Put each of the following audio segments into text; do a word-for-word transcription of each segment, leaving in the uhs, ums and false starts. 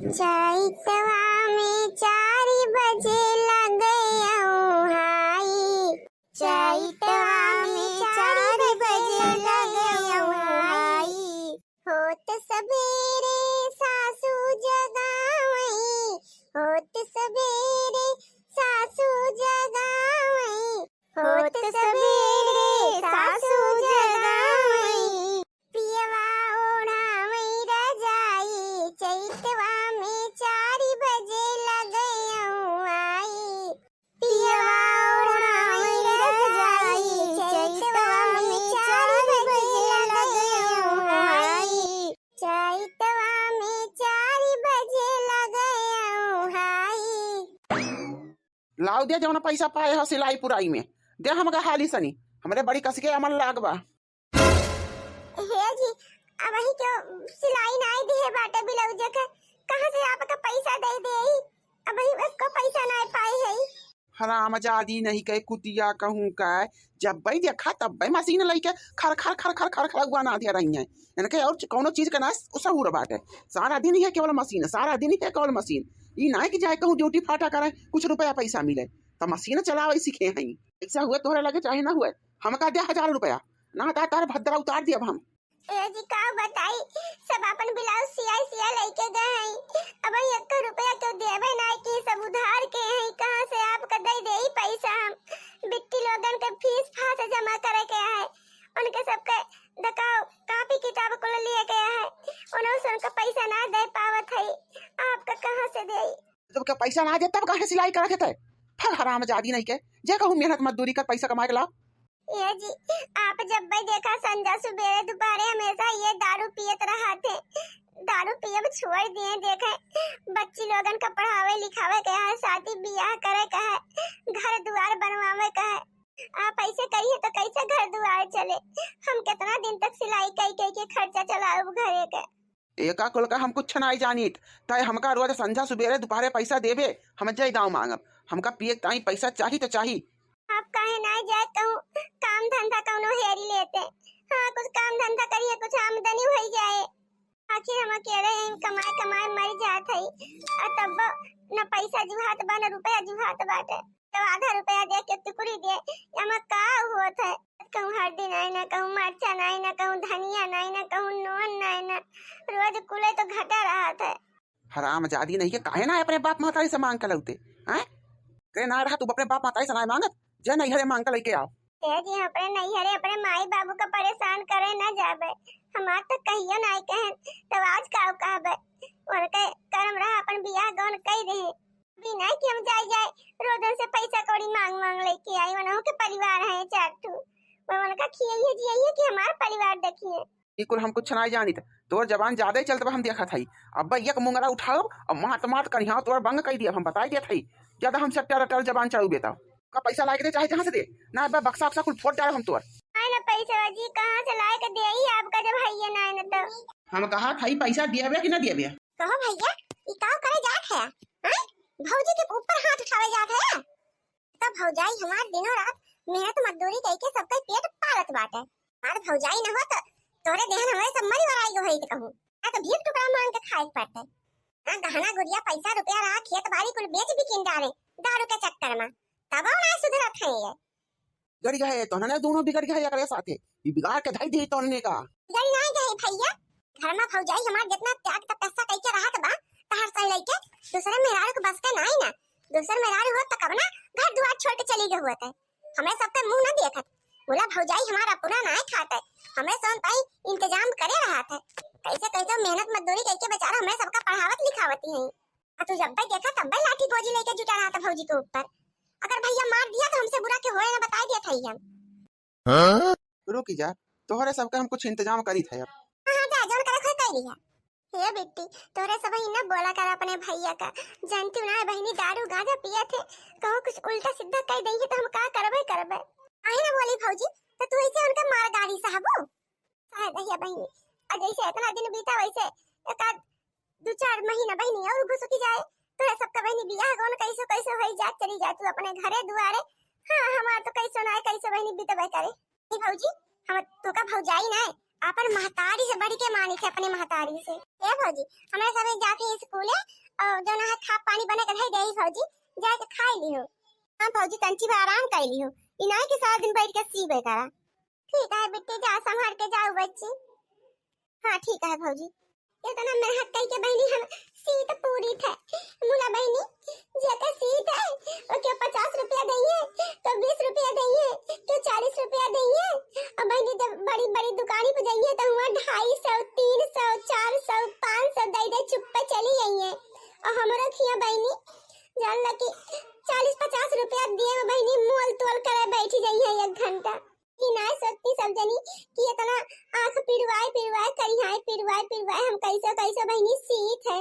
चैतवा में चारि बजे लगे औंहाई, चैतवा में चारि बजे लगे औंहाई। होत सबेरे सासू जगावई, होत सबेरे सासू जगावई, होत सबेरे सासू जगावई। पियवा ओढ़ावई रजाई, चैतवा में चारि बजे लगे औंहाई। पियवा ओढ़ावई रजाई, चैतवा में चारि बजे लगे औंहाई। चैतवा में चारि बजे लगे औंहाई। लाव दे जौन पैसा पाए हो सिलाई पुराई में, दे हमका हाली सनी, हमरे बड़ी कस के अमल लाग बा। हे जी, अबही क्यों सिलाई नाई दिहे बाटे ब्लाउज के? कहाँ से आपका पैसा दे देई? अबही उसको पैसा नाई पाई है। हरामजादी नहीं के कुतिया कहूँ का, जब भाई देखा तब भाई मशीन लइके खर खर खर खर खर खर हुआ ना दिया रही है। इनके और कौनो चीज का ना सहूर बाटे। सारा दिन ये केवल मशीन, सारा दिन ये केवल मशीन। ई ना कि जाए कहूँ ड्यूटी फाटा करे, कुछ रुपया पैसा मिले, तो मशीन चलावे सीखे हैं। पैसा हुए तोहरे लगे चाहे ना हुए, हमका दे हजार रुपया, ना ता तार भद्रा उतार दियब हम। ए जी, का बताई, सब आपन ब्लाउज सियाई सियाई लइके गए हैं। अब एक रुपया तो देबे ना कि सब उधार के हैं, कहाँ से आपका दे देई पैसा हम? बिट्टी लोगन के फीस फास जमा करे के है, उनके सबके दकाव कापी किताब कुल लिए के है, उन्हों से उनका पैसा ना दे पावत है, आपका कहाँ से देई? जब के पैसा ना दे तब काहे सिलाई करत है? फग हरामजादी नहीं के, जे कहूँ मेहनत मजदूरी कर पैसा कमाए के ला। ए जी, आप जब भी देखा संझा सुबेरे दुपहरे हमेशा ये दारू पियत रहत है। दारू पियब छोड़ दिए, देखे बच्ची लोगन का पढ़ावे लिखावे के है, शादी बियाह करे के है, घर दुआर बनवावे के है। आप ऐसे करिए तो कैसे घर दुआर चले? हम कितना दिन तक सिलाई कई कई के खर्चा चलाउब घरे के? एका कुल का हम कुछ नाई जानित, तय हमका रोज संझा सुबेरे दुपहरे पैसा देबे, हम जय दाव मांगब। हमका पिए ताई पैसा चाही तो चाही। आप काहे नाई जाए कहूँ काम धंधा कौनो हेरी लेते? हाँ, कुछ काम धंधा करिए, कुछ आमदनी होई जाए। आखिर हम अकेले हैं, कमाए कमाए मर जात है, आ तब न पैसा जुहात बा, न रुपया जुहात बाटे। तो आधा रुपया दे के टुकड़ी दे, एमा का होत है? कहूँ हरदी नाई ना, कहूँ मरचा नाई ना, कहूँ धनिया नाई ना, कहूँ नून नाई ना, रोज कुले तो घटा रहत है। हरामजादी नहीं के, काहे ना अपने बाप महतारी से मांग के लौते, हैं? करे ना रहा तू अपने बाप महतारी से ना मांगत, जे नैहरे मांग के लेके आओ। ए जी, अपने नैहरे अपने माई बाबू का परेशान करे ना जाबे, हमार तो कहियो नाई कहें, तब आज का कहबे? उनके करम रहा अपन बियाह गौन कई रहे, बिना कि हम जाए जाए रोजन से पैसा कौड़ी मांग मांग लेके आई। उन्हों के परिवार है चार ठू, वो उनका खियाइए जियाइए कि हमार परिवार देखिए। ई कुल हम कुछ नाई जानित, तोर जबान ज्यादा ही चलत बा, हम देखत हई। अब एक मुंगरा उठाओ और मात मात करिहा तोर बंग कई दिया, हम बताई देत हई। ज्यादा हमसे टर टर जबान चढ़ू बेटा। का पैसा लाए के दे चाहे जहाँ से दे, ना बा बक्सा बक्सा कुल फोड़ डालो हम तोर। आए ना पैसा जी, कहाँ से लाए के देई आपका जब हइये ना आए ना तो। हम कहा था पैसा दियाबे कि ना दियाबे? कहो भैया, ई का करे जात है? हैं? भौजी के ऊपर हाथ उठावे जात है? तो भौजाई हमार दिनों रात मेहनत मजदूरी कई के सबका पेट पालत बाटे। हमार भौजाई न हो तो तोरे देहन हमरे सब मरी वराई गो होई कहूँ। ना तो भीख टुकड़ा मांग के खाए के पड़ते। ना गहना गुरिया पैसा रुपया रहा, खेत बाड़ी कुल बेच बिकिन डाले दारू के चक्कर में, तब ना सुधरत है ये। बिगड़ गए तोहने दोनों, बिगड़ गए एकरे साथे। ई बिगाड़ के धई दी तोहने का। बिगड़ ना गए भैया, घर में भौजाई हमार जितना त्याग तपस्या कई के रहत बा, तहर सही लइके दूसरे मेहरारू के बस के नाई ना। दूसर मेहरारू होत त कब ना घर दुआर छोड़ के चली गई होत है। हमरे सबके मुंह ना देखत। बोला भौजाई हमार अपना नाई खात है, हमरे सोन ताई इंतजाम करे रहत है। कैसे कैसे मेहनत मजदूरी करके बेचारा हमरे सबका पढ़ावत लिखावती है। आ तू जब भी देखा तब भी लाठी गोजी लेके जुटा रहत है भौजी के ऊपर। अगर भैया मार दिया तो हमसे बुरा के होए ना, बताई दिया था हम। हाँ? रुकी जा, तोहरे सबके हम कुछ इंतजाम करी थे अब। हाँ, हाँ, जा, जौन करे खोई कई लिहा। हे बिट्टी, तोहरे सब ही ना बोला कर अपने भैया का। जानती हूँ ना बहिनी, दारू गांजा पिए थे, कहूँ कुछ उल्टा सीधा कह दई है तो हम का करबे करबे। काहे ना बोली भौजी, तो तू ऐसे उनका मार गारी सहबू। सह दहिया बहिनी, और जैसे इतना दिन बीता वैसे एक आध दू चार महीना बहिनी और घुसुकी जाए। तोहरे सबका बहिनी बियाह गौन कैसो कैसो होई जात, चली जा तू अपने घरे दुआरे। हाँ, हमार तो कैसो ना है, कैसो बहिनी बितबे करे। ए भौजी, हम तोका भौजाई ना है, अपन महतारी से बढ़ के मानी थे, अपने महतारी से। ए भौजी, हमरे सब जाके स्कूले जौन है खा पानी बना के धई देई भौजी, जाके खाई लिहो। हाँ भौजी, तंची भर आराम कर लिहो, ई नाहीं कि सारा दिन बैठ के सीबे करा। ठीक है बिट्टी, जा संभाल के जाओ बच्ची। हाँ ठीक है भौजी। इतना मेहनत कई के बहिनी हम सीत पूरी थे। मुला बहिनी, जेके सीत है, ओके पचास रुपया दइए, तो बीस रुपया दइए, तो चालीस रुपया दइए। और बहिनी, जब बड़ी बड़ी दुकानी पे जाइए, तो हुआ ढाई सौ, तीन सौ, चार सौ, पाँच सौ दे दे, चुप्पे चली जाइए। और हमरो खिया बहिनी, जान ला कि चालीस पचास रुपया दिए में बहिनी मोल तोल करे बैठी जाइए एक घंटा। कि नाय सोचती सब जनी कि इतना आँख पिरवाए पिरवाए, करिहाए पिरवाए पिरवाए हम कैसे कैसे बहिनी सीत है।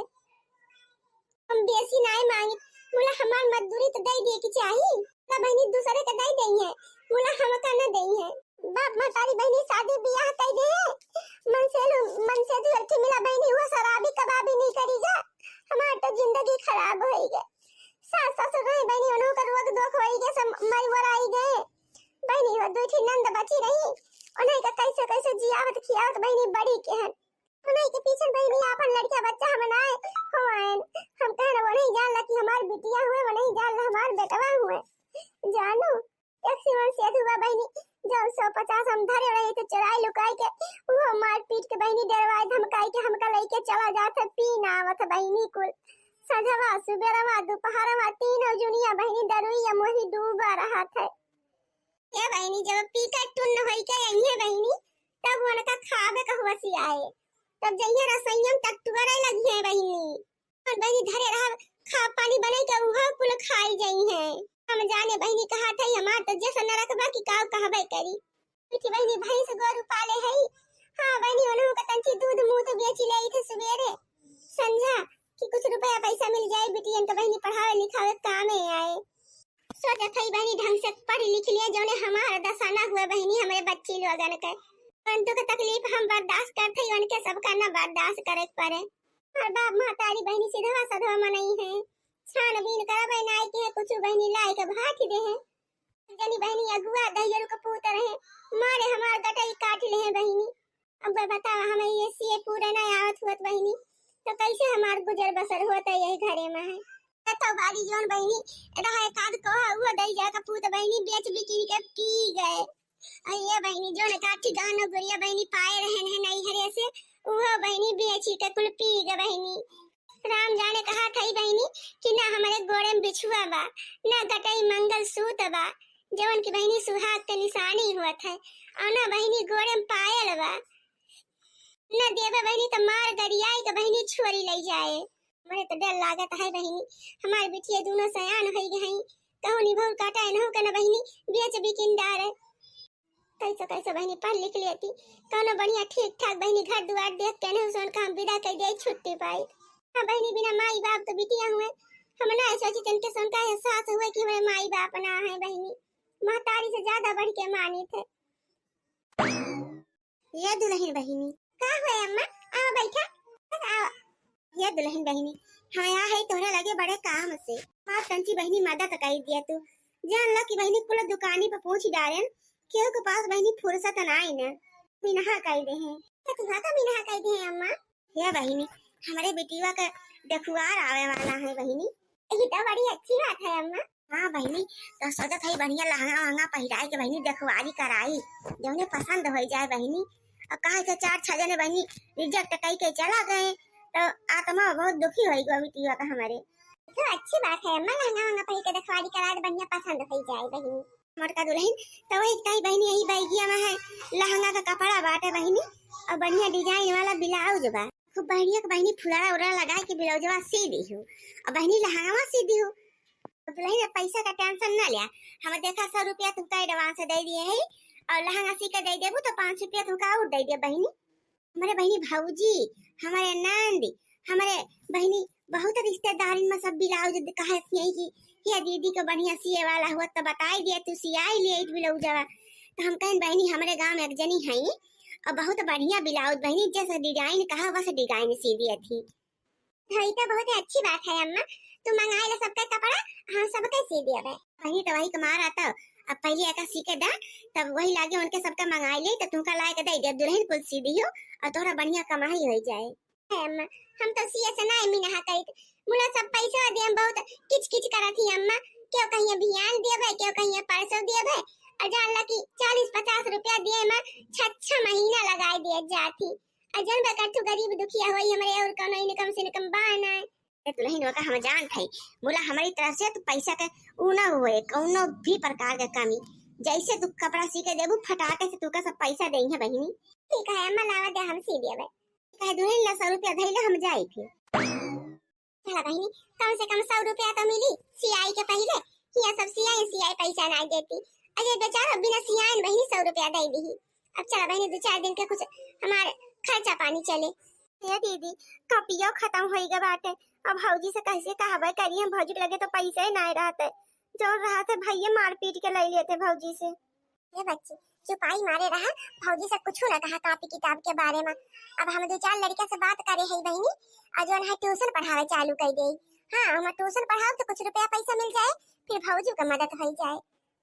हम बेसी नाय मांगी, मुला हमार मजदूरी तो दे दिए के चाही, का बहिनी दूसरे के दे दे है, मुला हमका न दे है। बाप महतारी बहिनी शादी बियाह कर दे है, मन से लू-, मन से दुअर्थी मिला बहिनी, वो शराबी कबाबी नहीं करी जा, हमार तो जिंदगी खराब होई गए। सास ससुर रहे बहिनी, उन्हों का रोग दोख होई गए, सब मर वर आई गए। बहिनी हो दुई ठी नंद बची रही, उन्हें का कैसे कैसे जियावत खियावत बहिनी बड़ी के हन। उन्हें के पीछे बहिनी आपन लड़का बच्चा हम नाय होएन। हम कहन वो नहीं जान ला कि हमार बिटिया हुए, वो नहीं जान ला हमार बेटवा हुए। जानो, एक सिवन से अधुआ बहिनी, जब सौ पचास हम धरे रहे थे चुराई लुकाई के, वो मार पीट के बहिनी डरवाई धमकाई के हमका लेके चला जात है, पी ना आवत है बहिनी कुल। संझवा, सुबेरवा, दोपहरवा, तीनों जुनिया बहिनी दरुइया मोही डूबा रहत है। ए बहिनी, जब पी के टुन्न होई के अइहे बहिनी, तब उनका खावे का होश आए, तब जइहे रसोइया में टकटुअरे लगिहे बहिनी। अपन बहिनी धरे रहा, खा पानी बनाई के उहो कुल खाई जइहे। हम जाने बहिनी कहा थे, हमार तो जैसा नरक बा कि काऊ कहबे करी। मीठी बहिनी भैंस गोरू पाले है। हाँ बहिनी, उन्हों का तंची दूध मूत बेची ले थे सुबेरे संझा कि कुछ रुपया पैसा मिल जाए, बिटियन के बहिनी पढ़ावे लिखावे कामे आए। सोचत हई बहिनी ढंग से पढ़ लिख लिया, जौने हमार दशा ना हुए बहिनी, हमरे बच्ची लोगन के। अपन दुख तकलीफ हम बर्दाश्त करत हई, उनके सबका ना बर्दाश्त करे के पड़े। और बाप महतारी बहिनी सिधवा सधवा मनई है, छानबीन करबे नाई के है, कुछ बहिनी लाई के भाग दे है। जनी बहिनी अगुआ दहियरू के पूत रहे, मारे हमार गटई काट ले है बहिनी। अब बतावा, हमें ये सीए पूरे ना आवत हुअत बहिनी, तो कैसे हमार गुजर बसर होत है यही घरे में है। तो बारी जौन बहिनी रहा एक आध कोहा, वो दई जा के पूत बहिनी बेच बिकिन के पी गए। अरे ये बहिनी, जौन काठी गहनो गुरिया बहिनी पाए रहन है नैहरे से, उहो बहिनी बेची के कुल पी गए बहिनी। राम जाने कहा थई बहिनी कि ना हमरे गोड़े में बिछुआ बा, ना गटई मंगल सूत बा, जवन की बहिनी सुहाग के निशानी होत है, और ना बहिनी गोड़े में पायल बा। ना देबे बहिनी तो मार गरियाई के बहिनी छोरी ले जाए। मने तो डर लागत है बहिनी, हमार बिटिया दोनों सयान होई गई, कहूँ निभौर काटा इनहू के ना बहिनी बेच बिकिन डारे। कैसे कैसे बहिनी पढ़ लिख लेती, कौनो बढ़िया ठीक ठाक बहिनी घर दुआर देख के नहीं सोन का हम विदा कर दे छुट्टी पाई। हाँ बहिनी, बिना माई बाप तो बिटिया हुए, हम ना सोची तन के सोन का एहसास हुए कि हमारे माई बाप ना है बहिनी। महतारी से ज्यादा बढ़ के मानी थे। ये दुल्हन बहिनी। का हुए अम्मा? आओ बैठा। बस आओ। ये दुल्हन बहिनी, हाँ या है तोहरे लगे बड़े काम से। हमार तंची बहिनी मदद कर दिया तू। जान ला कि बहिनी कुल दुकानी पे पूछ डारेन, केहू के पास बहिनी फुर्सत ना आई ना। मिनहा कर दे हैं। तो तुहा का मिनहा कर दे हैं अम्मा? ये बहिनी, हमरे बिटिया के देखुआर आवे वाला है बहिनी। ये तो बड़ी अच्छी बात है अम्मा। हाँ बहिनी, तो सोचत हई बढ़िया लहंगा वहंगा पहिराई के बहिनी देखवारी कराई, जौने पसंद होई जाए बहिनी। और कहा से चार छह जने बहिनी reject कई के चला गए, तो आत्मा बहुत दुखी होई गो बिटिया का हमरे। तो अच्छी बात है अम्मा, लहंगा वहंगा पहिर के देखवारी करा दे, बढ़िया पसंद होई जाए बहिनी। मोटका दुल्हन, तो वही ताई बहिनी, यही बैगिया में है लहंगा का कपड़ा बाटे बहिनी, और बढ़िया design वाला blouse बा, खूब बढ़िया के बहिनी फुलारा उलारा लगा के blouseवा सी दी हूँ, और बहिनी लहंगावा सी दी हूँ। दुल्हन, पैसा का tension ना लिया, हम देखा सौ रुपया तुमका advance दे दिए है और लहंगा सी के दे देबू तो पाँच सौ रुपया तुमका और दे दिया बहिनी। हमरे बहिनी भौजी, हमरे नंद, हमरे बहिनी बहुत रिश्तेदारन में सब blouse कहत यही कि ये दीदी के बढ़िया सिए वाला हुआ तो बताई दिया तू सियाई लिए blouseवा। तो हम कहन बहिनी हमरे गांव में एक जनी है और बहुत बढ़िया blouse बहिनी जैसा design कहा वैसा design सी दिया थी। हाँ, ई तो बहुत ही अच्छी बात है अम्मा, तू मंगाई ला सबके कपड़ा, हम सबके सी दिया बे। बहिनी तो वही के मारा तो, अब पहले एका सी के दा, तब वही लागे उनके सबके मंगाई ले, तो तुमका लाए के दे दे, दुल्हन कुल सी दियो और तोहरा बढ़िया कमाई हो जाए। है अम्मा, हम तो सिए से नाय मिनहा करित। मुला सब पैसा दे, हम बहुत किच किच करत ही अम्मा। केहू कहिए बिहान देबे, केहू कहिए परसों देबे। और जान ला कि चालीस पचास रुपया दिए में छह छह महीना लगाए दिए जात ही। और जानबे कर तू गरीब दुखिया होई, हमरे और कौनो इनकम से इनकम बा ना। ए दुल्हन, ओका हम जानत हई, मुला हमरी तरफ से तू पैसा के ऊ ना हुए, कौनो भी प्रकार के कमी। जैसे तू कपड़ा सी के देबू, फटाके से तू का सब पैसा देइहे बहिनी। ठीक है अम्मा, लावा दे, हम सी देबे। कहे दुल्हन ला सौ रुपया धइले, हम जाई फिर। चला बहिनी, कम से कम सौ रुपया तो मिली सियाई के पहिले। हिया सब सियाई, सियाई पैसा ना देती। अरे बेचारा बिना सियाइन बहिनी सौ रुपया दे दी। अब चला बहिनी, दो चार दिन के कुछ हमारे खर्चा पानी चले। ए दीदी, कपियो खत्म होई गए बाटे। अब भौजी से कैसे कहबे करी, हम भौजी के लगे तो पैसे ही ना रहते। जो रहते भैया मारपीट के ले लेते भौजी से। ए बच्ची, चुपाई मारे रहा, भौजी से कुछ ना कहा कॉपी किताब के बारे में। अब हम दो चार लड़का से बात करे है बहिनी, और जो है ट्यूशन पढ़ावे चालू कर दे। हाँ, हम ट्यूशन पढ़ाओ तो कुछ रुपया पैसा मिल जाए, फिर भौजी का मदद हो जाए।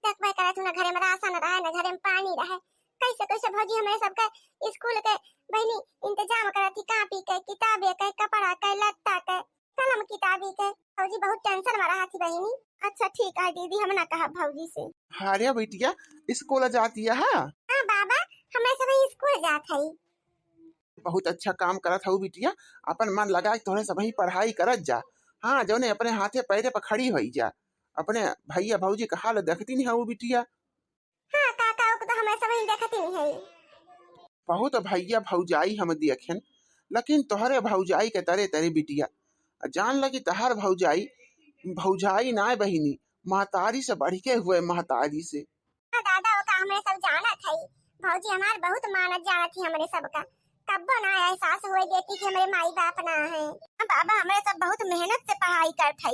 देखबे करत हूँ, ना घरे में राशन रहे, ना घरे में पानी रहे। कैसे कैसे भौजी हमरे सबके स्कूल के बहिनी इंतजाम करत थी, कॉपी के, किताबे के, कपड़ा के, लत्ता के, कलम किताबी के। भौजी बहुत टेंशन में रहत थी बहिनी। अच्छा ठीक है दीदी, हम ना कहब भौजी से। हाँ रे बिटिया, स्कूल जाती है? हाँ बाबा, हमरे सब स्कूल जात है। बहुत अच्छा काम करत हऊ बिटिया, अपन मन लगा के तोहरे सबही पढ़ाई करत जा। हाँ, जौने अपने हाथे पैरे पर खड़ी होई जा, अपने भैया भौजी का हाल देखती नहीं हऊ बिटिया। हाँ काका, ओके तो हमरे सबही देखती नहीं है। बहुत भैया भौजाई हम देखेन, लेकिन तोहरे भौजाई के तरे तरे बिटिया। जान ल कि तहार भौजाई भौजाई नाय बहिनी, महतारी से बढ़ के हुए, महतारी से। हाँ दादा, ओका हमरे सब जानत है। भौजी हमार बहुत मानत जानत ही हमरे सबका। कब्बो ना एहसास हुए देती कि हमरे माई बाप ना है। हाँ बाबा, हमरे सब बहुत मेहनत से पढ़ाई करत है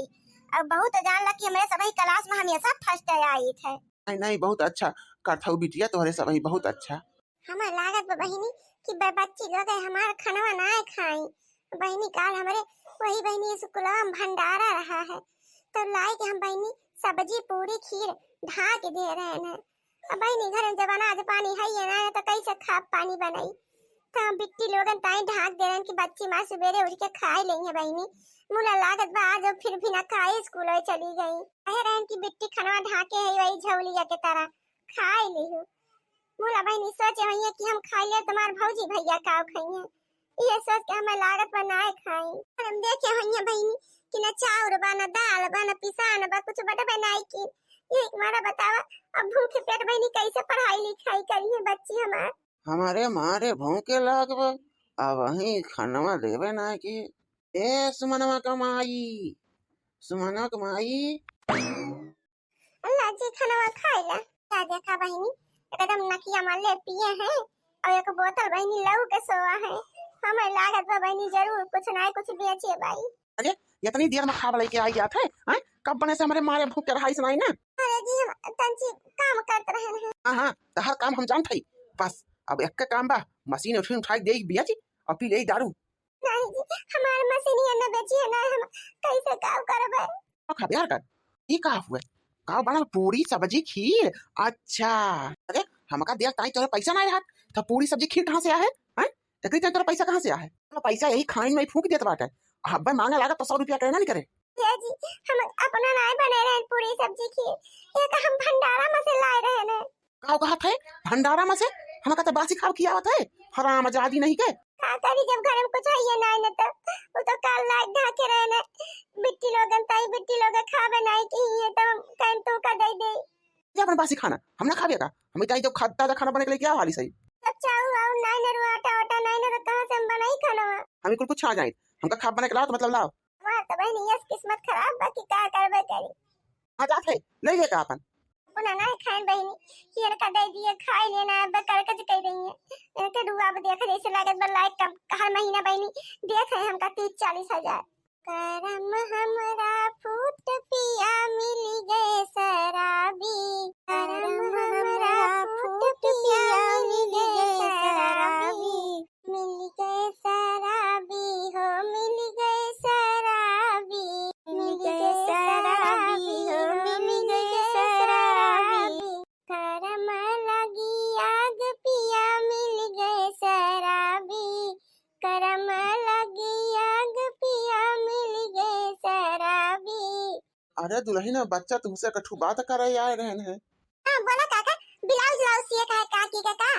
और बहुत जान ल कि हमरे सबही क्लास में हमेशा फर्स्ट आइत है। नहीं, नहीं, बहुत अच्छा करत हऊ बिटिया, तोहरे सबही बहुत अच्छा। हमें लागत बा बहिनी कि ब-, बच्ची लोग है हमार खनवा ना खाई। बहिनी काल हमरे वही बहिनी स्कूलवा में भंडारा रहा है, तो लाई के हम बहिनी सब्जी पूरी खीर ढाक दे रहे हैं। अब बहिनी घर में जब अनाज पानी है ये ना, तो कैसे खा पानी बनाई? तो हम बिट्टी लोगन ताई ढाक दे रहे हैं कि बच्ची माँ सुबेरे उठ के खाए लेंगे बहिनी। मुला लागत बा आज फिर भी ना खाए, स्कूल चली गई। कहे रहन कि बिट्टी खनवा ढाके है वही झौलिया के तरह खाए लिहू। मुला बहिनी सोचे होइए कि हम खाई ले, तुम्हार भौजी भैया का खाइए, ये सोच के हमें लागत बा ना खाई। और हम देखे होइए बहिनी कि ना चाउर बा, ना दाल बा, ना पिसान बा, कुछ बटबे नाई की। ये एक मारा बतावा, अब भूखे पेट बहिनी कैसे पढ़ाई लिखाई करी है बच्ची हमार? हमारे मारे भूखे लाग बा, अब वही खनवा देवे ना की। ए सुमनवा कमाई, सुमनवा कमाई। अल्लाह जी, खाना खाइला। क्या देखा बहिनी, एकदम नकिया मार ले पिए हैं और एक बोतल बहिनी लऊ के सोवा है। हमें लागत बा बहिनी जरूर कुछ ना कुछ बेचे बाई। अरे, इतनी देर में खाब लेके आई जात है, हैं? कब बने से हमारे मारे भूख के रहाई सुनाई ना? अरे जी, हम तंची काम करत रहे हैं। हाँ, हाँ, तहर काम हम जानत हई। बस, अब एक काम बा, मशीन उठीन उठाई दे बिया जी, और पी ले दारू। नहीं जी, हमार मशीनिया न बेची है ना, हम कैसे काम करबे? तो खा बिहार कर, ई का हुए? का बनल? पूरी, सब्जी, खीर? अच्छा, अरे, हमका देख ताई तोरे पैसा ना रहत, तो पूरी, सब्जी, खीर कहाँ से आए? हैं? एकरी ताई तोरे पैसा कहाँ से आए? तो पैसा यही खाइन में फूंक देत बाटे। हब्बे मांगे लागत तो सौ रुपया करे ना निकरे। ये जी, हम अपना नाय बने रहे पूरी, सब्जी, खीर, ये तो हम भंडारा में से लाए रहे ने। का कहत है? भंडारा में से? हमका तो बासी खाब खियावत है, हराम जादी नहीं के। का करी, जब घर में कुछ है ये नाय न तो, वो तो काल लाग ढाके रहे ने। बिट्टी लोगन ताई, बिट्टी लोग खाबे नाय की, ये तो हम कहन तू का दे दे। ये अपन बासी खाना हम ना खाबे का? हम इतना जो खा-, ताजा खाना बने के लिए क्या वाली सही? अच्छा, वो, वो नाय न रुआ आटा, आटा नाय न तो कहाँ से हम बनाई खाना? हम कुल कुछ आ जाए, हमका खाब बने के लाओ तो मतलब लाओ। हमार तो बहिनी यस किस्मत खराब बा कि का करबे करी। हाँ, जात है, ले ले का अपन। अपना ना खाइन बहिनी, कि इनका दे दिए, खाई लेना, अब करकज कह रही है। इनके रुआ अब देख जैसे लागत बा लाइक कम, हर महीना बहिनी देत है हमका तीस चालीस हजार। करम हमरा फूट पिया मिल गए शराबी, करम हमरा फूट पिया मिल गए शराबी। मिल गए शराबी हो, मिल गए शराबी, मिल गए शराबी हो, मिल गए शराबी। करम लगी आग पिया, मिल गए शराबी, करम लगी अरे दुलहिन, बच्चा तुमसे कठू बात करे आए रहन है। हाँ, बोला काका, ब्लाउज व्लाउज सिए का है काकी का का?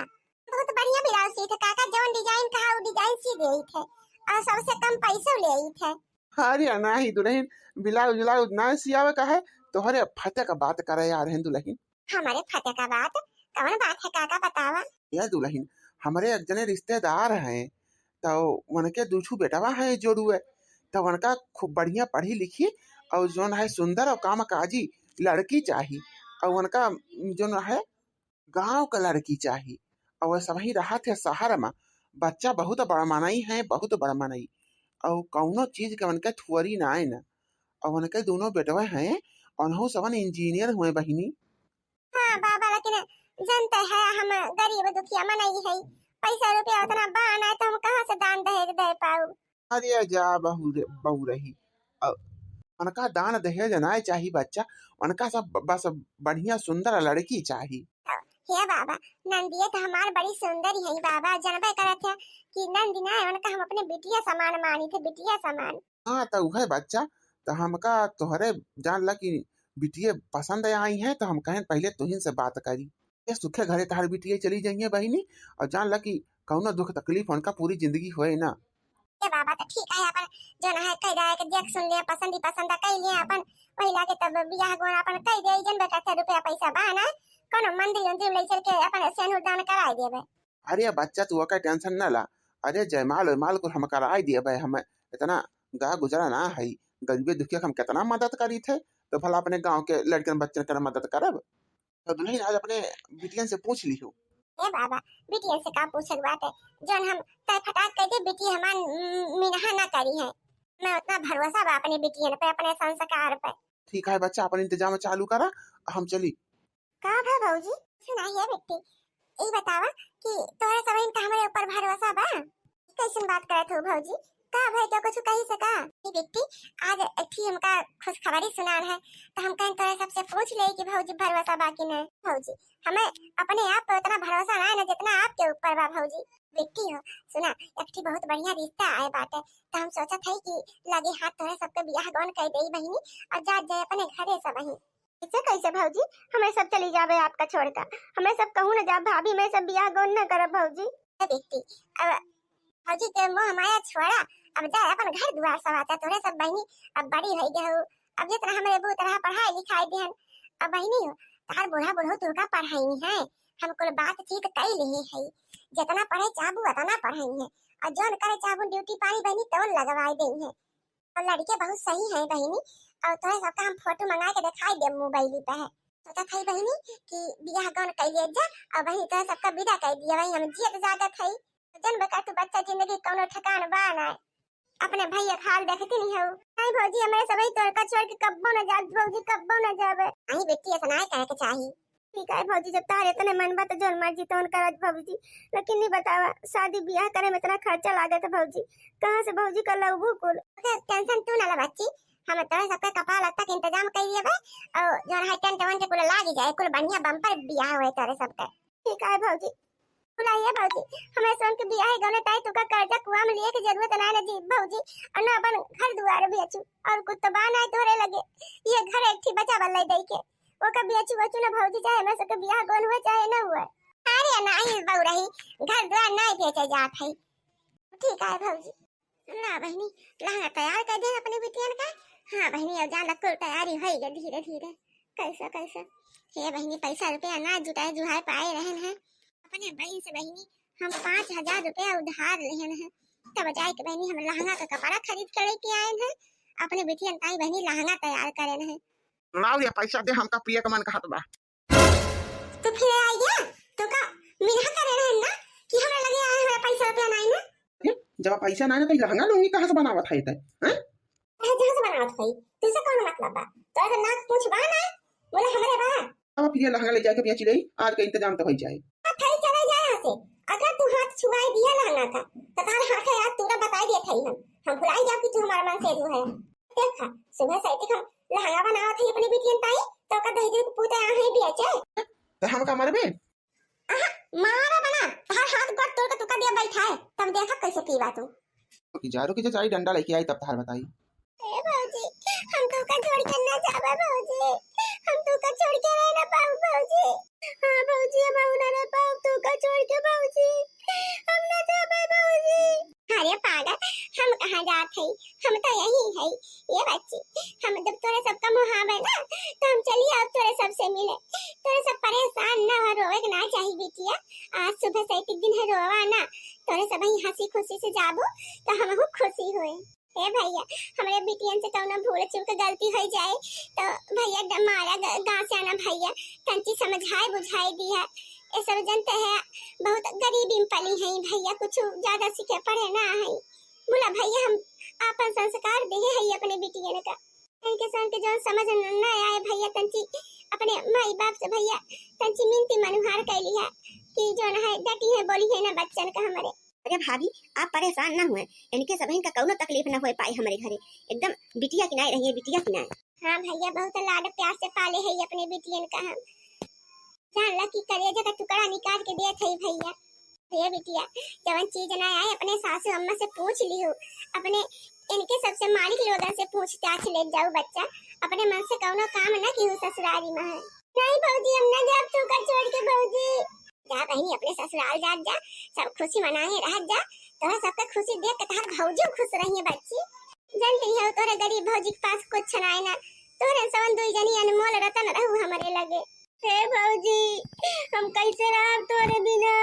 बहुत बढ़िया ब्लाउज सीत है काका, जौन डिजाइन कहा उ डिजाइन सी देइत है, और सबसे कम पैसो लेइत है। अरे नाही दुलहिन, ब्लाउज व्लाउज ना सियावे का है, तोहरे फते का बात करे आए रहन दुलहिन। हमरे फते का बात? कौन बात है काका, बतावा। ए दुलहिन, हमरे एक जने रिश्तेदार हैं, तो उनके दू ठू बेटवा हैं जोड़ुए, तो उनका खूब बढ़िया पढ़ी लिखी और जौन है सुंदर और कामकाजी लड़की चाही, और उनका जौन है गाँव का लड़की चाही, और वह सबही रहत है शहर में। बच्चा बहुत बड़ मनई है, बहुत बड़ मनई, और कौनो चीज के उनके थुअरी ना है ना। और उनके दोनों बेटवा हैं, उनहु सबन इंजीनियर हुए बहिनी। हाँ बाबा, लेकिन जनते है हम गरीब दुखिया मनई है, पैसा रुपया उतना बा ना, तो हम कहाँ से दान दहेज दे पाऊ? अरे जा बहू रे, बहू रही, अ, उनका दान दहेज ना चाही बच्चा, उनका सब ब-, बस बढ़िया सुंदर लड़की चाही। हे बाबा, नंदिया तो हमार बड़ी सुंदर है बाबा, जनबे करत है कि नंदी ना है, उनका हम अपने बिटिया समान मानी थे, बिटिया समान। हाँ, तो उहे बच्चा, तो हमका तोहरे जान ला कि बिटिये पसंद आई है, तो हम कहें पहले तुहिन से बात करी। ये सुखे घरे तहार बिटिये चली जाइए बहिनी, और जान ला कि कौनो दुख तकलीफ उनका पूरी जिंदगी होए ना। ए बाबा, तो ठीक है, अपन जौन है कह रहा है कि देख सुन लिया, पसंद ही पसंद है, कह लिया अपन, वही लागे तब बियाह गोन अपन कह दे, जन बेटा के रुपया पैसा बा ना, कोनो मंदिर उंदिर ले चल के अपन सेनुर दान कराए देबे। अरे बच्चा, तू ओकर टेंशन न ला। अरे जयमाल वयमाल कुल हम कराए दिए भाई, हम इतना गा गुजरा ना है, गरीबे दुखिया के हम कितना मदद करी थे, तो भला अपने गांव के लड़कन बच्चन के मदद करब। तो दुल्हन आज अपने बिटियन से पूछ लिहो। ए बाबा, बिटियन से का पूछे के बात है, जौन हम तय फटाक कह दे, बिटिया हमार, उम, मिनहा ना करी है। मैं उतना भरोसा बा अपने बिटियन पे, अपने संस्कार पे। ठीक है बच्चा, अपन इंतजाम चालू करा, हम चली। का भा भौजी? सुना है बिट्टी, ई बतावा कि तोहरे सबहिन का हमरे ऊपर भरोसा बा? कैसन बात करत हो भौजी? का भई, क्या कुछ कही सका? ई बिट्टी, आज एक ठे हमका खुशखबरी सुनान है, तो हम कहें तोहरे सबसे पूछ ले कि भौजी भरोसा बा कि नहीं। भौजी, हमें अपने आप पे उतना भरोसा ना है ना जितना आपके ऊपर बा भौजी। बिट्टी हो, सुना, एक ठे बहुत बढ़िया रिश्ता आए बाटे, तो हम सोचत हई कि लगे हाथ तोहरे सबके बियाह गौन कर देई बहिनी, और जात जाए अपने घरे सबही। कैसे, कैसे भौजी? हमें सब चली जाबे आपका छोड़कर, हमें सब कहूँ न जाब भाभी, मैं सब बियाह गौन न करब भौजी। ए बेटी, अब भौजी के मोह माया छोड़ा, अब जा अपन घर दुआर सवाता, तोरे सब बहिनी अब बड़ी हो गए हो, अब जितना हमरे बूत रहा पढ़ाई लिखाई देहन, अब बहिनी हो, तार बूढ़ा बूढ़ो तुमका पढ़ाई है, हम कुल बातचीत कई लिहे है, जितना पढ़े चाहबू उतना पढ़ाई है, और जौन करे चाहबू ड्यूटी पानी बहिनी तौन लगवाई दे है। और लड़के बहुत सही है बहिनी, और तोहरे सबका हम फोटो मंगा के दिखाई देब मोबाइल पे है। सोचत हई बहिनी कि बियाह गौन कइले जा, और बहिनी तोहरे सबका विदा कर दिया, वही हम जियत जागत हई। जन बेटा तू बच्चा जिंदगी कौनो ठिकान बा ना, अपने भैया के हाल देखती नहीं हो। नहीं भौजी, हमारे सबही तोड़का छोड़ के कब्बो न जाब भौजी, कब्बो न जाबे। नहीं बेटी, ऐसा नहीं कहे के चाही। ठीक है भौजी, जब तार इतने मन बा तो जौन मर्जी तौन करत भौजी, लेकिन नहीं बतावा, शादी बियाह करे में इतना खर्चा लागत है भौजी, कहाँ से भौजी कर लउबू कुल? ओके, टेंशन तू ना ले बच्ची, हम तोरे सबके कपाल तक इंतजाम कर दिए बे, और जौन है टेंट वेंट कुल लाग जाए, कुल बढ़िया बम्पर बियाह हुए तोरे सबके। ठीक है भौजी। बुलाइए भौजी, हमें सोन के बियाह गौने ताई तुका कर्जा कुआ में लिए के जरूरत ना ना जी भौजी, और ना अपन घर दुआर बेचू, और कुछ तो बा ना तोरे लगे, ये घर एक ठी बचा बल्ले दे के, ओका बेचू बेचू ना भौजी, चाहे हमें सबके बियाह गौन हुए चाहे ना हुए। अरे नहीं बउरही, घर दुआर नहीं बेचे जात है। ठीक है भौजी। ना बहिनी, लहंगा तैयार कर दे अपने बिटियन का। हाँ बहिनी, अब जान कुल तैयारी होई गई धीरे धीरे। कैसा कैसा, हे बहिनी, पैसा रुपया ना जुटाए जुहाए पाए रहन है। अपने बहिन से बहिनी हम पाँच हजार रुपया उधार लेहन है, तब जाए के बहिनी हम लहंगा का कपड़ा खरीद के लेके आए हैं। अपने बिटियन ताई बहिनी लहंगा तैयार करेन है। लाओ ये पैसा दे, हमका पिए का मन कहत बा। तो फिर आ गया, तो का मिनहा करे रहन ना कि हमरा लगे आए, हमरा पैसा रुपया नहीं ना। ए, जब पैसा नहीं ना तो लहंगा लुंगी कहाँ से बनावत है तै? हैं? कहे जहाँ से बनावत है, तुझसे कौन मतलब बा? तो ऐसा नाक पूछ बा ना, बोला हमरे बा। अब फिर ये लहंगा ले जाके बेच ले, आज का इंतजाम तो हो जाए। अब भाई चले जाए यहाँ से, अगर तू हाथ छुआई दिया लहंगा का, तो तार हाथ है यार, तूरा बताई दिया था हम, हम भुलाई जाओ कि तू हमारा मन से है। देखा, सुबह से हम लहंगा बनावत है अपने बिटियन ताई, तो का दही दूध पूते आ है बेचे। तो हम का मरबे? आहा, मारा बना, तहार हाथ गोड़ तोड़ के तुका दिया बैठा है, तब देखा कैसे पीवा तू। रुकी जा, रुकी जा, जाई डंडा लेके आई तब तहार बताई। ए भौजी, हम तो का छोड़ के ना जाबे ए बच्ची, हम जब तोरे सबका मुहाबे ना, तो हम चली आउब तोरे सबसे मिले। तोरे सब परेशान ना हो, रोवे के ना चाही बिटिया। आज सुबह से एक दिन है रोवा ना, तोरे सब ही हँसी खुशी से जाबू, तो हमहू खुशी होए। ए भैया, हमरे बिटियन से कउनो भूल चूक गलती होइ जाए, तो भैया ड-, मारा ग-, गाँव से आना भैया, तंची समझाए बुझाए दिया। ए सब जनते हैं, बहुत गरीबी में पली हैं भैया, कुछ ज्यादा सीखे पढ़े ना हैं। बोला भैया, हम आपन संस्कार देहे हैं अपने बिटियन का। इनके सन के जौन समझ न, न आए भैया, तंची अपने माई बाप से भैया, तंची मिनती मनुहार कैली है कि जौन है डटी है, बोली है ना बच्चन का हमरे। अरे भाभी, आप परेशान ना हुए, इनके सबहिन का कउनो तकलीफ ना होए पाए हमरे घरे। एकदम बिटिया की नाई रहिए, बिटिया की नाई। हाँ भैया, बहुत लाड प्यार से पाले है अपने बिटियन का हम। जान ला कि करेजा का टुकड़ा निकाल के देत है भैया। भैया बिटिया, जवन चीज ना आए अपने सासू अम्मा से पूछ लिहू, अपने इनके सबसे मालिक लोगन से पूछताछ ले जाऊ बच्चा, अपने मन से कउनो काम ना किहू ससुरारी में है। नहीं भौजी, हम ना जाब तू का छोड़ के भौजी। जा बहिनी, अपने ससुराल जात जा, सब खुशी मनाए रहत जा। तोहरा सबके खुशी देख के तोहर भौजी खुश रही है बच्ची। जानती हो, तोहरे गरीब भौजी के पास कुछ नाय ना, तोहरे सवन दुई जनी अनमोल रतन रहू हमरे लगे। हे भौजी, हम कैसे रहब तोहरे बिना?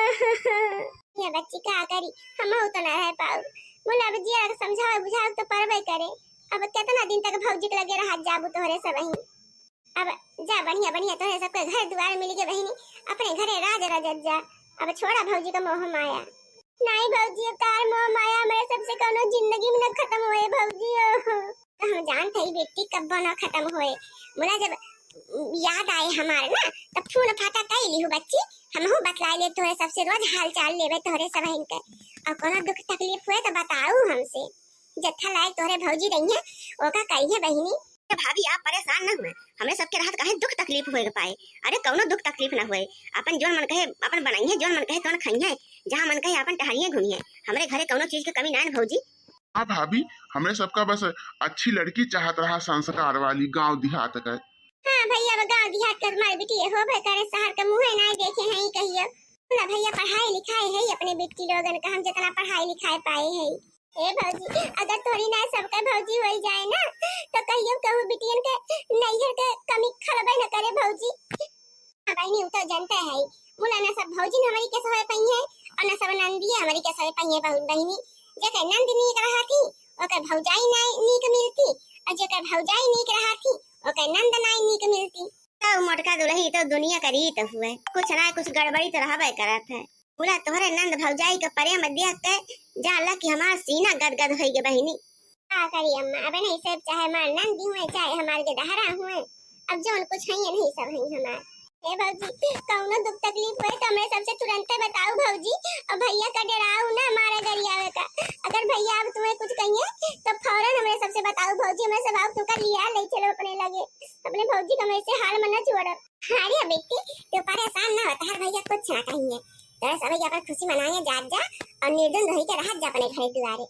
ये बच्ची का करी, हम तो ना रह पाऊ। बोला, अब जिया के समझावे बुझावे तो परबे करे। अब कितना दिन तक भौजी के लगे रहत जाबू तोहरे सबही? अब जा, बढ़िया बढ़िया तोहरे सबके घर दुआर मिल गए बहिनी, अपने घरे राज रजत जा। अब छोड़ा भौजी का मोह माया। नहीं भौजी, अब तार मोह माया हमरे सबसे कउनो जिंदगी में न खत्म होए भौजी। ओहो, तो हम जानत हई बेटी कब्बो न खत्म होए। मुला जब याद आए हमार ना, तब फोन फाटा कई लिहू बच्ची, हमहू बतला ले तोहरे सबसे, रोज हाल चाल लेबे तोहरे सबहिन के। और कउनो दुख तकलीफ होए तो बताऊ हमसे। जत्था लायक तोहरे भौजी रही है, ओका कही है बहिनी। अरे भाभी, आप परेशान न हुए, हमरे सबके रहत काहे दुख तकलीफ होए के पाए। अरे कउनो दुख तकलीफ न होए, अपन जौन मन कहे अपन बनाई है, जौन मन कहे तौन खाई है, जहाँ मन कहे अपन टहरिए घूमिए। हमरे घरे कउनो चीज के कमी ना है न भौजी। हाँ भाभी, हमरे सबका बस अच्छी लड़की चाहत रहा, संस्कार वाली, गांव देहात का। हाँ भैया, अब गांव देहात का हमारे बिटिया होबे करे, शहर के मुँहे ना देखे हैं कहियो। ना भैया, पढ़ाई लिखाई है अपने बिट्टी लोगन का, हम जितना पढ़ाई लिखाई पाए हैं। ए भौजी, अगर तोरी ना सबका भौजी होई जाए ना, तो कहियो कहू बिटियन के नैहर के कमी खलबे न करे भौजी। हाँ बहिनी, उ तो जनते है, मुला ना सब भौजी न हमरी के सहे पइहे और ना सब नंदिया हमरी के सहे पइहे बहुत बहिनी। जेकर नंद नीक रहती, ओकर भौजाई ना नीक मिलती, और जेकर भौजाई नीक रहती, ओकर नंद ना नीक मिलती। तो मोटका दुलही तो दुनिया का रीत हुए, कुछ ना कुछ गड़बड़ी तो रहबे करत है। मुला तोहरे नंद भौजाई के प्रेम देख के जाला कि हमार सीना गदगद होई गे बहिनी। का करी अम्मा, अब नहीं सब चाहे हमार नंदी हुए चाहे हमार गेदहरा हुए, अब जौन कुछ है नहीं सब है हमार। हे भौजी, कौनो दुख तकलीफ होए तो हमरे सबसे तुरंते बताऊ भौजी, और भैया का डराऊ ना मारा गरियावे का। अगर भैया अब तुम्हें कुछ कहिए तो फौरन हमरे सबसे बताऊ भौजी, हमरे सब आओ तुमका लिया ले चलो अपने लगे, अपने भौजी का हमरे से हाल में न छोड़ब। अरे बेटी, तू परेशान ना हो, तोहर भैया कुछ ना कहिए। तोरे सब अपन खुशी मनाए जात जा और निर्धन रही के रहत जा अपने घरे दुआरे।